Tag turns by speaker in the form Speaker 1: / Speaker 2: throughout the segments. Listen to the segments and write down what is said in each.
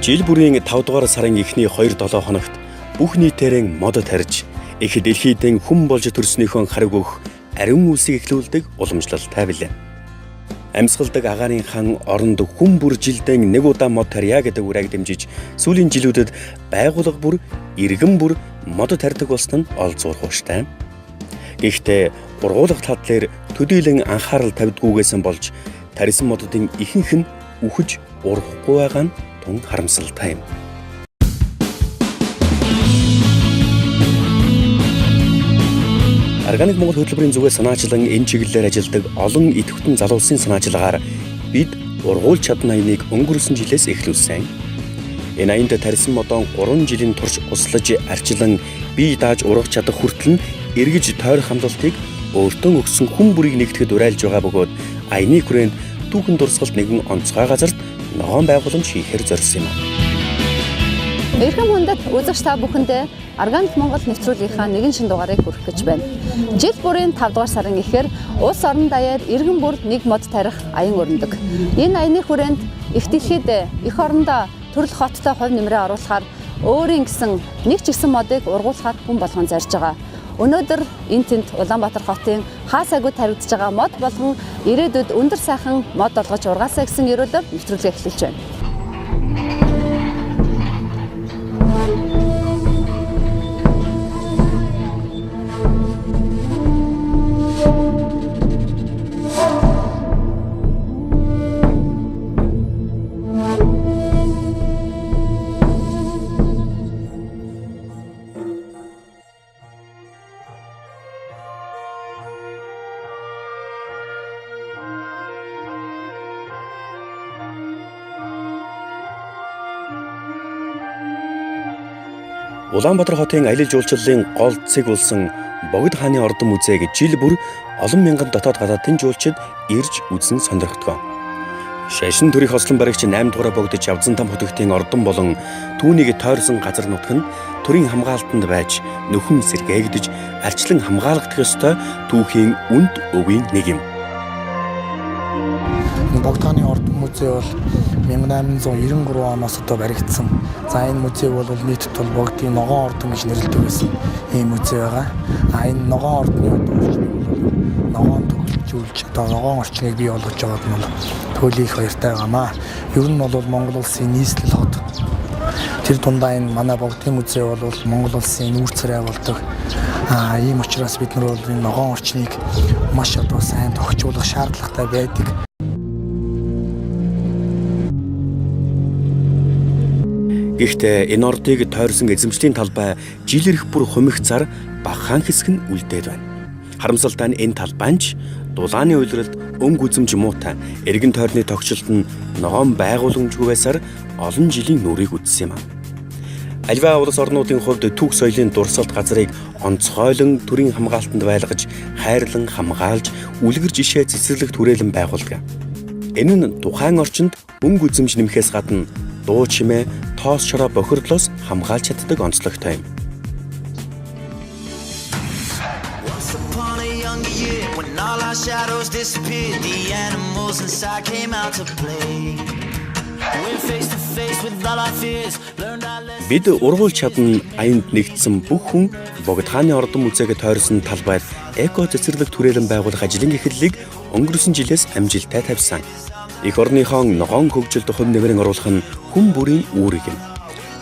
Speaker 1: Жил бүрийн 5 дугаар сарын эхний 2-7 хоногт бүх нийтээрээ мод тарьж, их дэлхийдэн хүн болж төрснийхөө хариу өгөх ариун үйлсийг эхлүүлдэг уламжлалтай билээ. Амьсгалдаг агаарын хан оронд хүн бүр жилдэн нэг удаа мод тарья гэдэг үрээг дэмжиж, сүүлийн жилүүдэд байгууллага бүр, иргэн бүр мод тарьдаг болсон нь олзуурхууштай. Гэхдээ ургуулах тал дээр төдийлөн анхаарал тавьдгүйгээсэн болж тарьсан моддын ихэнх нь үхэж ургахгүй байгаа нь тун харамсалтай юм. Органик Монгол хөтөлбөрийн зүгээс санаачлан энэ чиглэлээр ажилладаг олон идэвхтэн залуусын санаачилгаар бид ургуулж чадна аяныг өнгөрсөн жилээс эхлүүлсэн. Энэ аянд тарьсан модон 3 жилийн турш услаж арчилан бие дааж ургах чадах хүртэл нь эргэж тойрох хамлалтыг өөртөө өгсөн хүн бүрийг нэгтгэхэд уриалж байгаа бөгөөд аяны хүрээнд түүхэн дурсгалт нэгэн онцгой газарт ногоон байгууламж хийхээр зорьсон юм.
Speaker 2: Эрхэм хүндэт үзэгч та бүхэндээ Органик Монгол нэвтрүүлгийнхаа нэгэн шинэ дугаарыг хүргэх гэж байна. Жил бүрийн 5 дугаар сарын эхээр улс орон даяар иргэн бүр нэг мод тарих аян өрнөдөг. Энэ аяны хүрээнд их дэлхийд эх орондоо төрөл хоттой хувь нэмрээ оруулахаар өөрийн гэсэн нэг ч гэсэн модыг ургуулахаар хүн болгон зорж байгаа. Өнөөдөр энэ тэнд Улаанбаатар хотын хаа сайгүй таригдж байгаа мод болгон ирээдүйд өндөр сайхан мод олгож ургаасаа гэсэн ерөөлөөр нэвтрүүлгээ эхлүүлж байна.
Speaker 1: Улаанбаатар хотын аялал жуулчлалын гол цэг болсон Богд хааны ордон музейг жил бүр олон мянган дотоод гадаадын жуулчид ирж үзэн сонирхдог. Шашин төрийн хослон баригч 8 дугаараа богдож Явзан там хотогтын ордон болон түүнийг тойрсон газар нутг нь төрийн хамгаалтанд байж нөхөн сэргээгдэж арчлан хамгаалагдах ёстой түүхийн үнд өвийн нэг юм.
Speaker 3: Богд хааны ордон музей бол 1893 оноос одоо баригдсан. За энэ музей бол нийтэд бол Богдын ногоон ордон гэж нэрлэдэг байсан ийм музей байгаа. А энэ ногоон ордны одоо орчныг бол ногоон төгөлжүүлж одоо ногоон орчныг бий болгож байгаад нь бол туйлын их баяртай байгаамаа. Ер нь бол Монгол улсын нийслэл хот. Тэр дундаа энэ манай Богдын музей бол Монгол улсын нүүр царай болдог. А ийм учраас бид нар бол энэ ногоон орчныг маш одоо сайн тохижуулах шаардлагатай байдаг.
Speaker 1: Гэхдээ энэ ордыг тойрсон эзэмшлийн талбай жил ирэх бүр хумих зар багахан хэсэг нь үлдээд байна. Харамсалтай нь энэ талбай нь ч дулааны улиралд өнгө үзэмж муутай, эргэн тойрны тогтчлолт нь ногоон байгууламжгүй байсаар олон жилийн нүрийг үтсэн юм. Аливаа улс орнуудын хувьд түүх соёлын дурсгалт газрыг онцгойлон төрийн хамгаалтанд байлгаж, хайрлан хамгаалж, үлгэр жишээ цэцэрлэг түрээлэн байгуулдаг. Энэ нь тухайн орчинд өнгө үзэмж нэмэхээс гадна дуу чимээ, тоос шороо бохирдлоос хамгаалж чаддаг онцлогтой юм.
Speaker 4: Once upon a younger year, when all our shadows disappeared, the animals inside came out to play. Went face to face with all our fears, learned our lessons.
Speaker 1: Бид ургуулж чадна аянд нэгдсэн бүх хүн Богд хааны ордон музейг тойрсон талбайд эко цэцэрлэг түрээлэн байгуулах ажлын эхлэлийг өнгөрсөн жилээс амжилттай тавьсан. Эх орныхоо ногоон хөгжилд хувь нэмрэн оруулах нь хүн бүрийн үүрэг юм.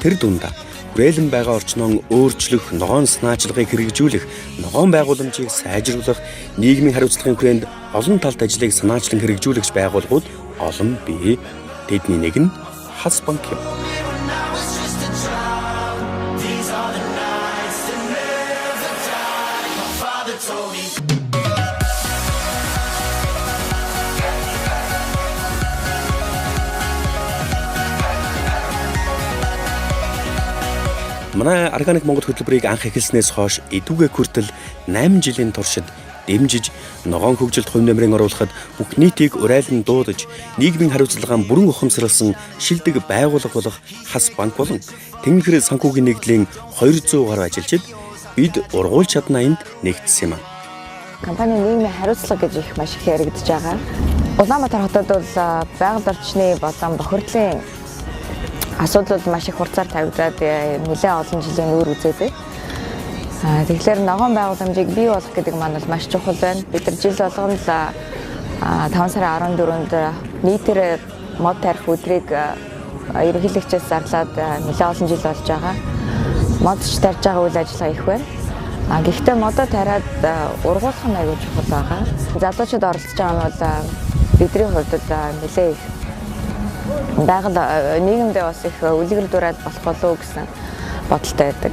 Speaker 1: Тэр дундаа хүрээлэн байгаа орчноо өөрчлөх, ногоон санаачлагыг хэрэгжүүлэх, ногоон байгууламжийг сайжруулах, нийгмийн хариуцлагын хүрээнд олон талт ажлыг санаачлан хэрэгжүүлэгч байгууллагууд олон бий. Тэдний нэг нь Хас банк юм.
Speaker 4: When I was just a child, these are the nights that never die. My father told me.
Speaker 1: Манай Органик Монгол хөтөлбөрийг анх эхэлснээс хойш эдүүгээ хүртэл 8 жилийн туршид дэмжиж, ногоон хөгжилд хувь нэмрэн оруулахад бүх нийтийг урайлан дуудаж, нийгмийн хариуцлагаа бүрэн ухамсарласан шилдэг байгууллага болох Хас банк болон Тэнгэр санхүүгийн нэгдлийн 200 гаруй ажилчид бид ургуулж чадна аянд нэгдсэн юм.
Speaker 5: Компани нийгмийн хариуцлага гэж их маш их яригдж байгаа. Улаанбаатар хотод бол байгаль орчны болон бохирдлын Асуудал бол маш их хурцаар тавигдаад нэлээд олон жилийн нүүр үзээдэй. Тэгэхээр ногоон байгууламжийг бий болгох гэдэг маань бол маш чухал байна. Бид нар жил болгоно л 5 сарын 14-нд нийтээр мод тарих өдрийг ерөнхийлөгчөөс зарлаад нэлээд олон жил болж байгаа. Модч тарж байгаа үйл ажиллагаа их байна. Гэхдээ модоо тариад ургуулах нь аюул чухал байгаа. Залуучууд оролцож байгаа нь бол бидний хувьд бол нэлээд их байгаль нийгэмдээ бас их үлгэр дуурайл болох болов уу гэсэн бодолтой байдаг.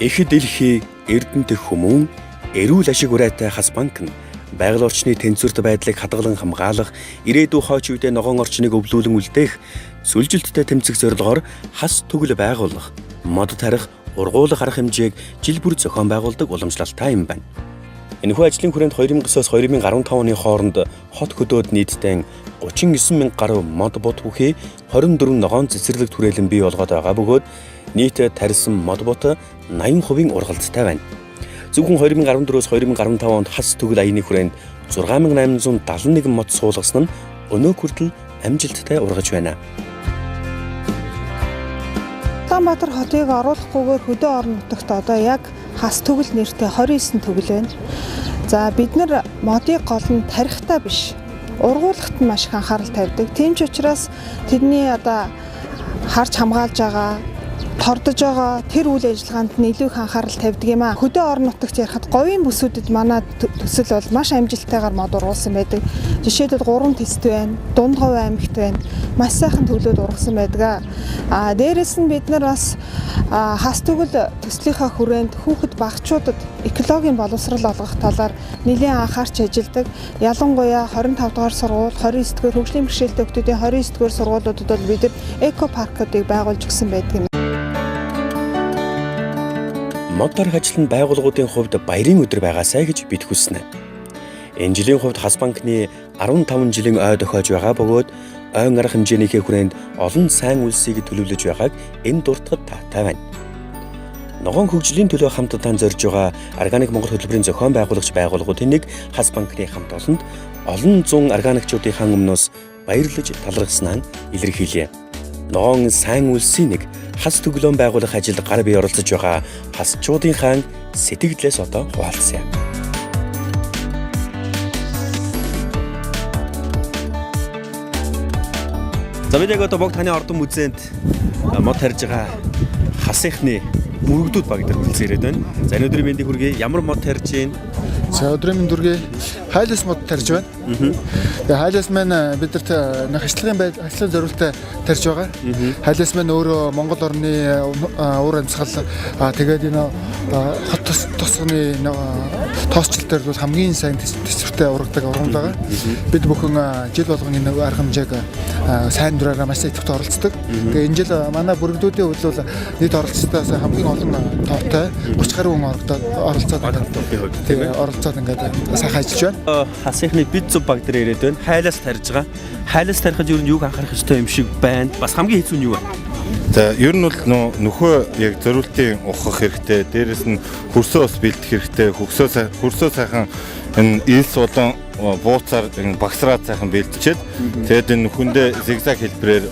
Speaker 1: Их дэлхий Эрдэнэт хүмүүн эрүүл ашиг урайтай Хас банк нь байгаль орчны тэнцвэрт байдлыг хадгалан хамгаалах, ирээдүйн хойч үедээ ногоон орчныг өвлүүлэн үлдээх сүлжилттэй тэмцэх зорилгоор хас төгөл байгуулах, мод тарих, ургуулах арга хэмжээг жил бүр зохион байгуулдаг уламжлалтай юм байна. Энэхүү ажлын хүрээнд 2009-оос 2015 оны хооронд хот хөдөөд нийтдээ 39 мянга гаруй мод бут бүхий 24 ногоон цэцэрлэг түрээлэн бий болгоод байгаа бөгөөд нийт тарьсан мод бут 80% ургалттай байна. Зөвхөн 2014-өөс 2015 онд хас төгөл аяны хүрээнд 6871 мод суулгасан нь өнөөг хүртэл амжилттай ургаж байна.
Speaker 6: Улаанбаатар хотыг оруулахгүйгээр хөдөө орон нутагт одоо яг хас төгөл нэртэй 29 төгөл байна. За бид нар модыг гол нь тарихтаа биш, ургуулахад нь маш их анхаарал тавьдаг. Тийм ч учраас тэдний одоо харж хамгаалж байгаа, тордож байгаа тэр үйл ажиллагаанд нь илүү их анхаарал тавьдаг юм аа. Хөдөө орон нутагт ярихад говийн бүсүүдэд манай төсөл бол маш амжилттайгаар мод ургуулсан байдаг. Жишээлбэл 3 тест байна, Дунд говь аймагт байна. Маш сайхан төлөөд ургасан байдаг. Дээрэс нь бид нар бас хас төгөл төслийнхаа хүрээнд хүүхэд багчуудад экологийн боловсрол олгох талаар нэлээн анхаарч ажилладаг. Ялангуяа 25 дугаар сургууль, 29 дугаар хөгжлийн бэрхшээлтэй хүүхдүүдийн 29 дугаар сургуулиудад бол бид нар эко паркуудыг байгуулж өгсөн байдаг юм.
Speaker 1: Мод тарих ажил нь байгууллагуудын хувьд баярын өдөр байгаасай гэж бид хүснэ. Энэ жилийн хувьд Хас банкны 15 жилийн ой дохиож байгаа бөгөөд ойн арга хэмжээнийхээ хүрээнд олон сайн үйлсийг төлөвлөж байгааг энэ дуртахад таатай байна. Ногоон хөгжлийн төлөө хамтдаа зорж байгаа Органик Монгол хөтөлбөрийн зохион байгуулагч байгууллагуудын нэг Хас банкны хамт олонд олон зуун органикчуудынхаа өмнөөс баярлаж талархснаа илэрхийлье. Ногоон сайн үйлсийн нэг хас төглөөн байгуулах ажилд гар бие оролцож байгаа хасчуудынхаа сэтгэгдлээс одоо хуваалцъя. За бид яг одоо Богд хааны ордон музейд мод тарьж байгаа хасынхны бүрэгдүүд баг дээр хүрэлцэн ирээд байна. За энэ өдрийн мэндийг хүргэе. Ямар мод тарьж байна?
Speaker 7: За өдрийн мэнд хүргэе. Хайлас мод тарьж байна. Тэгээ хайлас маань бидэрт хашлагын байдал, хашлагын зориултаа тарьж байгаа. Хайлас маань өөрөө Монгол орны уур амьсгал, тэгээд энэ хот тосгоны тоосчил дээр бол хамгийн сайн төсвөртэй ургадаг ургамал байгаа. Бид бүхэн жил болгон энэ арга хэмжээг сайн дураараа маш идэвхтэй оролцдог. Тэгээ энэ жил манай бүрэгдүүдийн хувьд бол нийт оролцолтоос хамгийн олон тоотой 30 гаруй хүн оролцоод оролцоод ингээд сайхан ажиллаж байна.
Speaker 1: Хасынхны бид зүв баг дээр ирээд байна. Хайлаас тарьж байгаа. Хайлаас тарихад ер нь юуг анхаарах ёстой юм шиг байна. Бас хамгийн хэцүү нь юу вэ?
Speaker 8: За ер нь бол нөхөө яг зориултын ухах хэрэгтэй. Дээрэс нь хөрсөө бас бэлдэх хэрэгтэй. Хөрсөө сайхан энэ элс болон бууцаар багсраад сайхан бэлдчихэд тэгээд энэ нөхөндөө зигзаг хэлбэрээр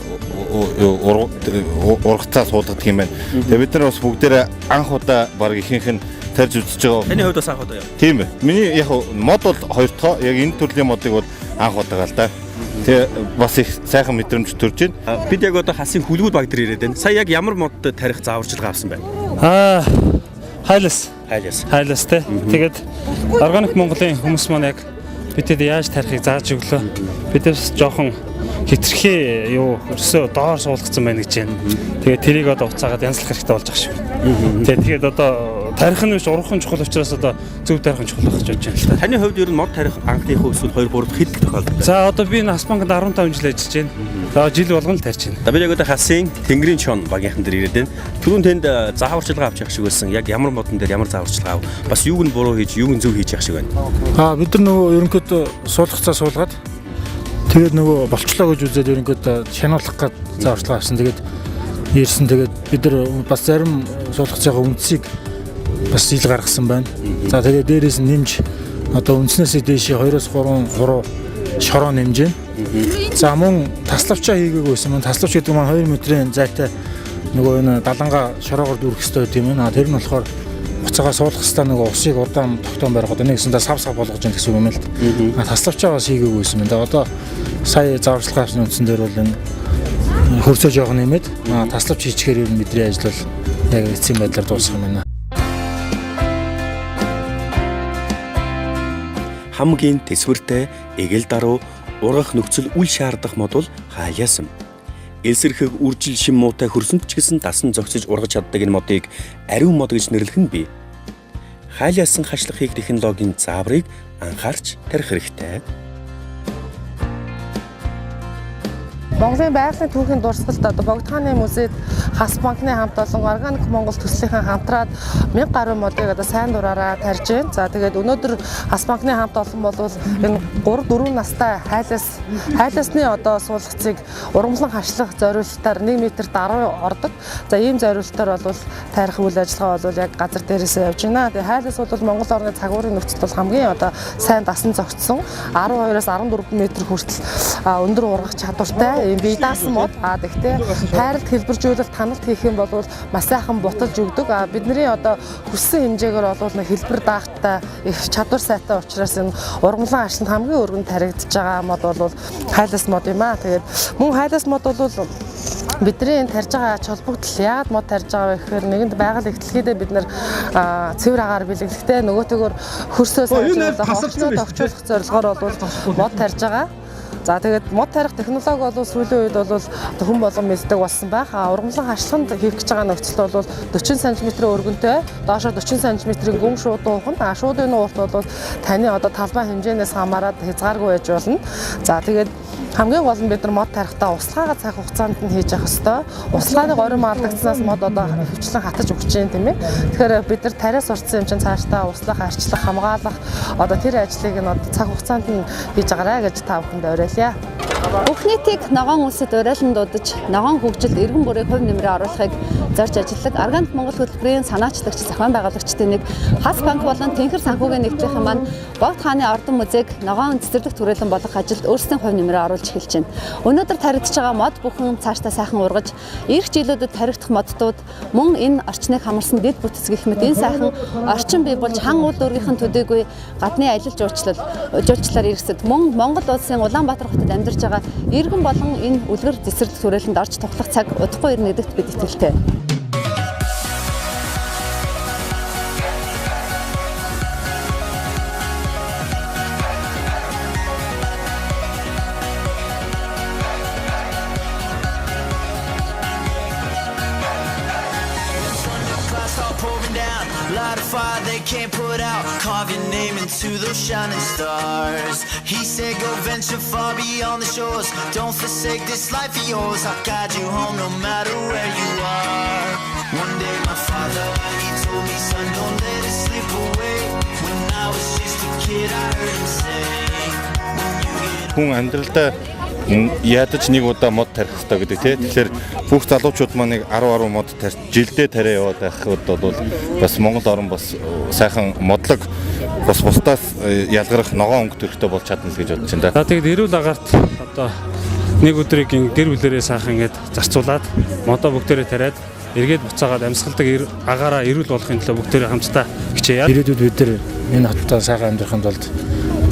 Speaker 8: ургацаа суулгадаг юм байна. Тэгээд бид нар бас бүгдээрээ анх удаа баг ихэнх нь тарьж үзэж байгаа.
Speaker 1: Таны хувьд бас анх удаа юу?
Speaker 8: Тийм ээ. Миний яг мод бол хоёр дахь. Яг энэ төрлийн модыг бол анх удаага л да. Тэгээ бас их сайхан мэдрэмж төрж байна.
Speaker 1: Бид яг одоо хасын хүлгүүд баг дээр ирээд байна. Сая яг ямар мод тарих зааварчилгаа авсан бэ?
Speaker 9: Хайлас.
Speaker 1: Хайлас.
Speaker 9: Хайлас те. Тэгээд Органик Монголын хүмүүс маань яг бидэд яаж тарихыг зааж өглөө. Бидээс жоохон хитрхи юу өрсөө доор суулгацсан байна гэж байна. Тэгээд тэрийг одоо уцаагаад янзлах хэрэгтэй болж байгаа шүү. Тэгээд одоо тарих нь биш ургах нь чухал учраас одоо зөв тарих нь чухал байх гэж бодож байна л та.
Speaker 1: Таны хувьд ер нь мод тарих анхны хувьд эсвэл 2 3 дахь хэд тохиолдолд?
Speaker 9: За одоо би энэ Хас банкнд 15 жил ажиллаж байна. За жил болгон л тарьж байна.
Speaker 1: За бид яг одоо хасын Тэнгэрийн чон багийнхан дээр ирээд байна. Түрүүн тэнд зааварчилгаа авч явах шиг байсан. Яг ямар модон дээр ямар зааварчилгаа ав? Бас юуг нь буруу хийж, юуг нь зөв хийж явах шиг байна?
Speaker 10: Бид нар нөгөө ерөнхийдөө суулгацаа суулгаад тэгээд нөгөө болчлоо гэж үзээд ерөнхийдөө шанауулах гээд зааварчилгаа авсан. Тэгээд ирсэн. Тэгээд бид нар бас зарим суулгацаагаа үндсийг бас ил гаргасан байна. За тэгээд дээрээс нь нэмж одоо үндснээсээ дээшээ 2-3 хуруу шороо нэмж байна. За мөн таславчаа хийгээгүй байсан маань таславч гэдэг маань 2 метрийн зайтай нөгөө энэ далангаа шороогоор дүүрэх хэрэгтэй байт юм байна. Тэр нь болохоор буцаага суулгах хэрэгтэй нөгөө усыг удаан тогтоон барих одоо нэгсэндээ сав сав болгож яах гэсэн үг юм л да. Таславчаа бас хийгээгүй байсан юм да. Одоо сая зааварчилгаа авсны үндсэн дээр бол энэ хөрсөө жоохон нэмээд таславч хийчихээр ер нь бидний ажил бол яг эцсийн байдлаар дуусах юм байна.
Speaker 1: Хамгийн тэсвэртэй эгэл даруй ургах нөхцөл үл шаардах мод бол хайлаас юм. Элсэрхэг үржил шим муутай хөрсөнд ч гэсэн дасан зогсож ургаж чаддаг энэ модыг ариун мод гэж нэрлэх нь бий. Хайлаасан хашлах хийх технологийн зааврыг анхаарч тарих хэрэгтэй.
Speaker 11: Монголын байгалийн түүхийн дурсгалд одоо Богд хааны музейд Хас банкны хамт олон Органик Монгол төслийнхэн хамтраад 1000 гаруй модыг одоо сайн дураараа тарьж байна. За тэгээд өнөөдөр Хас банкны хамт олон болвол энэ 3 4 настай хайласны одоо суулгацыг ургамлан хашлах зориултаар 1 м даруй ордог. За ийм зориултаар бол тарих үйл ажиллагаа бол яг газар дээрээсээ явж байна. Тэгээд хайлас бол Монгол орны цагуурын нөхцөлд бол хамгийн одоо сайн дасан зогтсон 12-оос 14 м хүртэл өндөр ургах чадвартай ийм бие даасан мод. А тэгтээ хайралт хэлбэржүүлэлт таналт хийх юм бол маш сайхан буталж өгдөг. А бидний одоо хүссэн хэмжээгээр бол хэлбэр даахтай их чадвар сайтай учраас энэ ургамлан ашланд хамгийн өргөн таригдж байгаа мод бол хайлас мод юм аа. Тэгээд мөн хайлас мод бол бидний энэ тарж байгаа ач холбогдол яагаад мод тарж байгаа вэ гэхээр нэгэнд байгаль ихтлэхийдээ бид нэр цэвэр агаар бэлэглэхтэй нөгөөтэйгөр хөрсөө сайжруулах, орчнод орчуулах зорилгоор бол мод тарж байгаа. За тэгээд мод тарих технологи бол сүүлийн үед бол хүн болгон мэддэг болсон байх. А ургамлан хашлаханд хийх гэж байгаа нөхцөл бол 40 см өргөнтэй, доошоо 40 см-ийн гүн шууд уухан. А шуудын уурт бол таны одоо талбай хэмжээнээс хамаарат хязгааргүй байж болно. За тэгээд хамгийн гол нь бид нар мод тарихдаа услахаагаа цаг хугацаанд нь хийж явах ёстой. Услахааны горим алдагдсанаас мод одоо хөвчлэн хатаж өгч जैन тийм ээ. Тэгэхээр бид нар тариа сурцсан юм чинь цаашдаа услах, арчлах, хамгаалах одоо тэр ажлыг нь одоо цаг хугацаанд нь хийж агараа гэж та бүхэнд уриалъя.
Speaker 2: Бүх нийтийг ногоон улсад уриалан дуудаж, ногоон хөгжилд иргэн бүрийг хувь нэмрээ оруулахыг зорж ажилладаг Органик Монгол хөтөлбөрийн санаачлагч зохион байгуулагчдын нэг Хас банк болон Тэнхэр санхүүгийн нэгтлийнхэн маань Богд хааны ордон музейг ногоон цэцэрлэг түрээлэн болгох ажилд өөрсдийн хувь нэмрээ оруулж эхэлж байна. Өнөөдөр таригдж байгаа мод бүхэн цаашдаа сайхан ургаж, ирэх жилүүдэд таригдах моддууд мөн энэ орчныг хамарсан дэд бүтэц гэх мэт энэ сайхан орчин бий болж хан уул дүүргийнхэн төдийгүй гадны аялал жуулчлалаар иргэсэд мөн Монгол улсын Улаанбаатар хотод амьдарч байгаа иргэн болон энэ үлгэр цэцэрлэг түрээлэнд орж тухлах цаг удахгүй ирнэ гэдэгт бид итгэлтэй.
Speaker 4: Can't put out, carve your name into those shining stars. He said go venture far beyond the shores, don't forsake this life of yours. I'll guide you home no matter where you are. One day my father, he told me, son, don't let it slip away. When I was just a kid, I heard him say,
Speaker 8: хүн амьдралдаа ядаж нэг удаа мод тарих хэрэгтэй гэдэг тий. Тэгэхээр бүх залуучууд маань нэг 10 10 мод тарь жилдээ тариа яваад байхад бол бас Монгол орн бас сайхан модлог бас бусдаас ялгарах ногоон өнгө төрхтэй болж чадна л гэж бодож байна да.
Speaker 9: За тэгээд эрүүл агаарт одоо нэг өдрийг гэр бүлэрээ сайхан ингэж зарцуулаад модоо бүгдээрээ тариад эргээд буцаагаад амьсгалдаг агаараа эрүүл болохын төлөө бүгдээрээ хамтдаа хичээе.
Speaker 10: Ирээдүйд бид нар энэ хотод сайхан амьдрахын тулд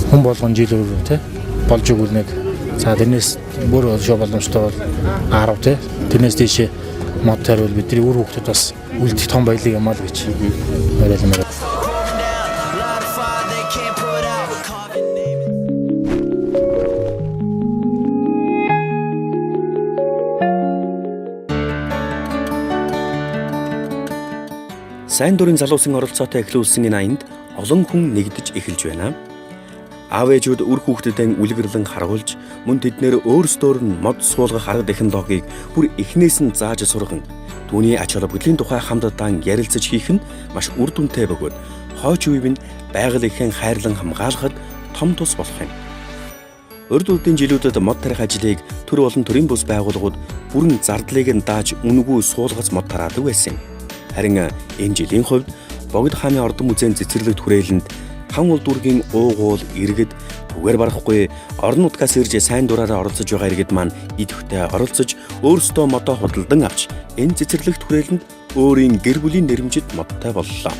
Speaker 10: хүн болгон жил өөр тий болж өгвөл нэг. За тэрнээс бүр олшоо боломжтой бол 10 тий. Тэрнээс дээшээ мод тариул бидний үр хүүхдэд бас үлдэх том баялаг юм аа л гэж уриалмаар.
Speaker 1: Сайн дурын залуусын оролцоотой эхлүүлсэн энэ аянд олон хүн нэгдэж эхэлж байна. Аав ээжүүд үр хүүхдэдээ үлгэрлэн харуулж, мөн тэднэр өөрсдөөр нь мод суулгах арга технологиг бүр эхнээс нь зааж сурган, түүний ач холбогдлын тухай хамтдаа ярилцаж хийх нь маш үр дүнтэй бөгөөд хойч үеийн байгаль эхэн хайрлан хамгаалахад том тус болох юм. Урд урдын жилүүдэд мод тарих ажлыг төр болон төрийн бус байгууллагууд бүрэн зардлыг нь дааж үнэгүй суулгаж мод тараадаг байсан юм. Харин энэ жилийн хувьд Богд хааны ордон музейн цэцэрлэг түрээлэнд хан уул дүүргийн уугуул, иргэд, Түгээр барахгүй орон нутгаас ирж сайн дураараа оролцож байгаа иргэд маань идэвхтэй оролцож өөрсдөө модоо худалдан авч энэ цэцэрлэгт хүрээлэнд өөрийн гэр бүлийн нэрмжид модтой боллоо.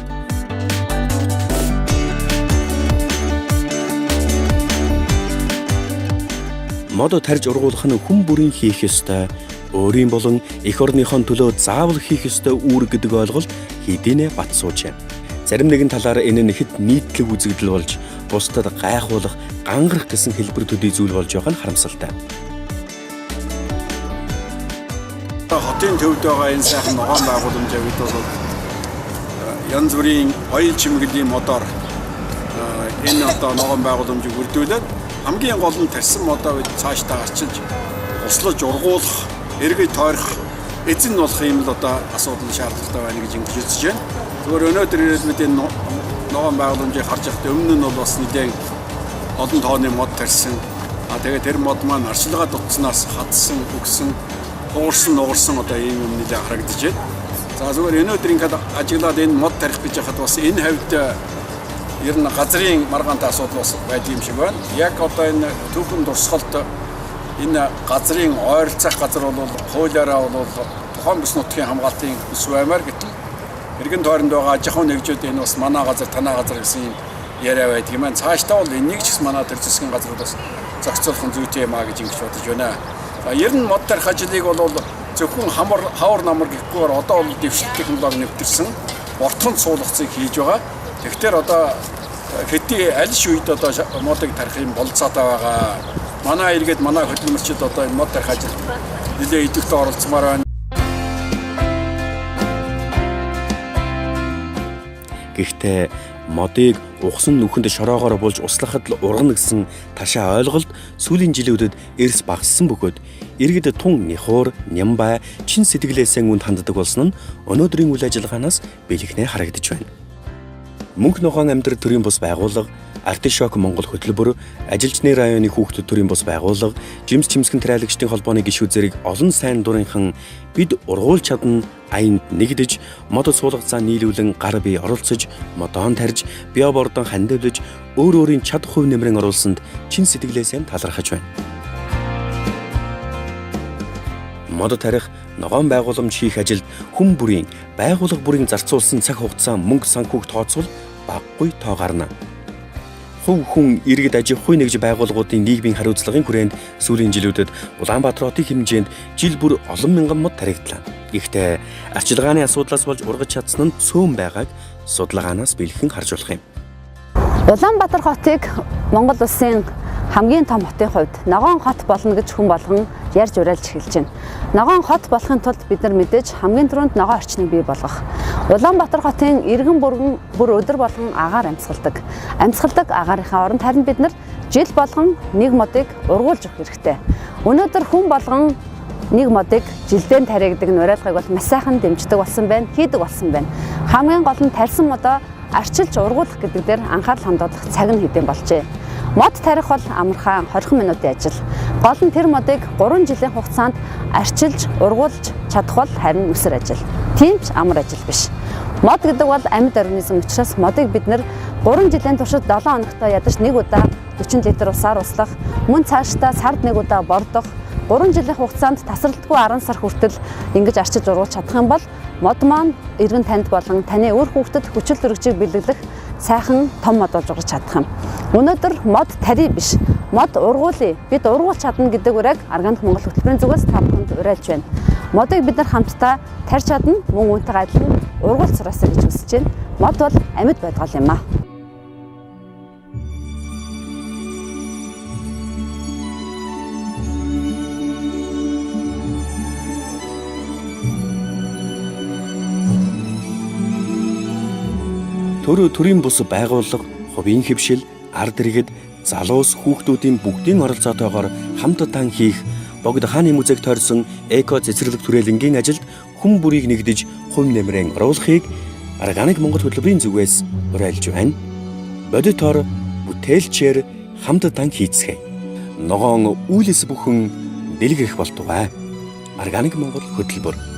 Speaker 1: Мод тарж ургуулах нь хүн бүрийн хийх ёстой, өөрийн болон эх орныхон төлөө заавал хийх ёстой үүрэг гэдэг ойлголт хэдийнэ бат суужээ. Зарим нэгэн талаар энэ нь хэд нийтлэг үзэгдэл болж бусдад гайхуулах, гангарах гэсэн хэлбэр төдий зүйл болж байгаа нь харамсалтай.
Speaker 12: Хотын төвд байгаа энэ сайхан ногоон байгууламжаа бид бол янз бүрийн оюун чимэглэлийн модоор энэ одоо ногоон байгууламжийг бүрдүүлээд хамгийн гол нь тарьсан модоо бид цаашдаа арчилж, услаж, ургуулах, эргэж тойрох, эзэн болох юм л одоо асуудал шаардлагатай байна гэж ингэж үзэж байна. Зүгээр өнөөдөр ирээд бид энэ ногоон байгууламжийг харж байхдаа өмнө нь бол бас нэгэн олон тооны мод тарьсан. А тэгээд тэр мод маань арчилгаа дутснаас хадсан, өгсөн, хуурсан, нугарсан одоо ийм юм нэлээ харагдаж байна. За зүгээр өнөөдөр ингээд ажиглаад энэ мод тарих гэж яхад бас энэ хавьд ер нь газрын маргаантай асуудал бас байдаг юм шиг байна. Яг одоо энэ түүхэн дурсгалд энэ газрын ойролцоох газар бол хуулиараа бол тухайн бүс нутгийн хамгаалтын бүс баймаар гэтэл эргэн тойронд байгаа аж ахуйн нэгжүүд энэ бас манай газар, танаа газар гэсэн юм яриа байдаг юм байна. Цаашдаа бол энийг ч гэсэн манай төр засгийн газрууд бас зохицуулах нь зүйтэй юм а гэж ингэж бодож байна. За ер нь мод тарих ажлыг бол зөвхөн хамар хавар намар гэхгүйгээр одоо бол дэвшилт технологи нэвтэрсэн бортхон суулгацыг хийж байгаа. Тэгэхээр одоо хэдий аль ш үед одоо модыг тарих юм болцоотой байгаа. Манай иргэд, манай хөдөлмөрчид одоо энэ мод тарих ажилд нэлээд идэвхтэй оролцмоор байна.
Speaker 1: Гэхдээ модыг ухсан нүхэнд шороогоор булж услахад л ургана гэсэн ташаа ойлголт сүүлийн жилүүдэд эрс багассан бөгөөд иргэд тун нихуур, нямбай, чин сэтгэлээсээ үнд ханддаг болсон нь өнөөдрийн үйл ажиллагаанаас бэлэгнээ харагдаж байна. Мөнх ногоон амьдрал төрийн бус байгууллага, Артишок Монгол хөтөлбөр, Ажилчны районы хүүхдүүд төрийн бус байгууллага, Жимс чимсгэн трайлагчдын холбооны гишүүд зэрэг олон сайн дурынхан бид ургуулж чадна аянд нэгдэж мод суулгацаа нийлүүлэн гар бие оролцож модоон тарж биобордон хандивлаж өөр өөрийн чадах хувь нэмрэн оруулсанд чин сэтгэлээсээ талархаж байна. Мод тарих, ногоон байгууламж хийх ажилд хүн бүрийн, байгууллага бүрийн зарцуулсан цаг хугацаа мөнгө санхүүг тооцвол багагүй тоо гарна. Хувь хүн, иргэд аж ахуйн нэгж байгууллагуудын нийгмийн хариуцлагын хүрээнд сүүлийн жилүүдэд Улаанбаатар хотын хэмжээнд жил бүр олон мянган мод таригдлаа. Гэхдээ арчилгааны асуудлаас болж ургаж чадсан нь цөөн байгааг судалгаанаас бэлхэн харж болох юм.
Speaker 2: Улаанбаатар хотыг Монгол улсын хамгийн том хотын хувьд ногоон хот болно гэж хүн болгон ярьж уриалж эхэлж байна. Ногоон хот болохын тулд бид нар мэдээж хамгийн түрүүнд ногоон орчныг бий болгох. Улаанбаатар хотын иргэн бүргэн бүр өдөр болгон агаар амьсгалдаг. Амьсгалдаг агаарынхаа оронд харин бид нар жил болгон нэг модыг ургуулж өгөх хэрэгтэй. Өнөөдөр хүн болгон нэг модыг жилдээ тарья гэдэг нь уриалгыг бол маш сайхан дэмждэг болсон байна, хийдэг болсон байна. Хамгийн гол нь тарьсан модоо арчилж ургуулах гэдэг дээр анхаарал хандуулах цаг нь хэдэн болжээ. Мод тарих бол амархан 20 минутын ажил. Гол нь тэр модыг 3 жилийн хугацаанд арчилж, ургуулж чадах бол харин нүсэр ажил. Тийм ч амар ажил биш. Мод гэдэг бол амьд организм учраас модыг бид нэр 3 жилийн туршид 7 хоногтой ядаж нэг удаа 40 литр усаар услах, мөн цаашдаа сард нэг удаа бордох, 3 жилийн хугацаанд тасралтгүй 10 сар хүртэл ингэж арчилж ургуулж чадах юм бол мод маань эргэн танд болон таны үр хүүхдэд хүчил төрөгчийг бэлэглэх сайхан том мод болж ургаж чадах юм. Өнөөдөр мод тарий биш, мод ургуулъя. Бид ургуулж чадна гэдэг үрээг Органик Монгол хөтөлбөрийн зүгээс та бүхэнд уриалж байна. Модыг бид нар хамтдаа тарьж чадна, мөн үүнтэйгээ адилхан ургуулж сураасай гэж хүсэж байна. Мод бол амьд байдгал юм аа.
Speaker 1: Төр төрийн бус байгууллага, хувийн хэвшил, ард иргэд, залуус хүүхдүүдийн бүгдийн оролцоотойгоор хамтдаа хийх Богд хааны музейг тойрсон эко цэцэрлэг түрээлэнгийн ажилд хүн бүрийг нэгдэж хувь нэмрэн оруулахыг Органик Монгол хөтөлбөрийн зүгээс уриалж байна. Бодитоор бүтээлчээр хамтдаа хийцгээе. Ногоон үйлс бүхэн дэлгэрэх болтугай. Органик Монгол хөтөлбөр.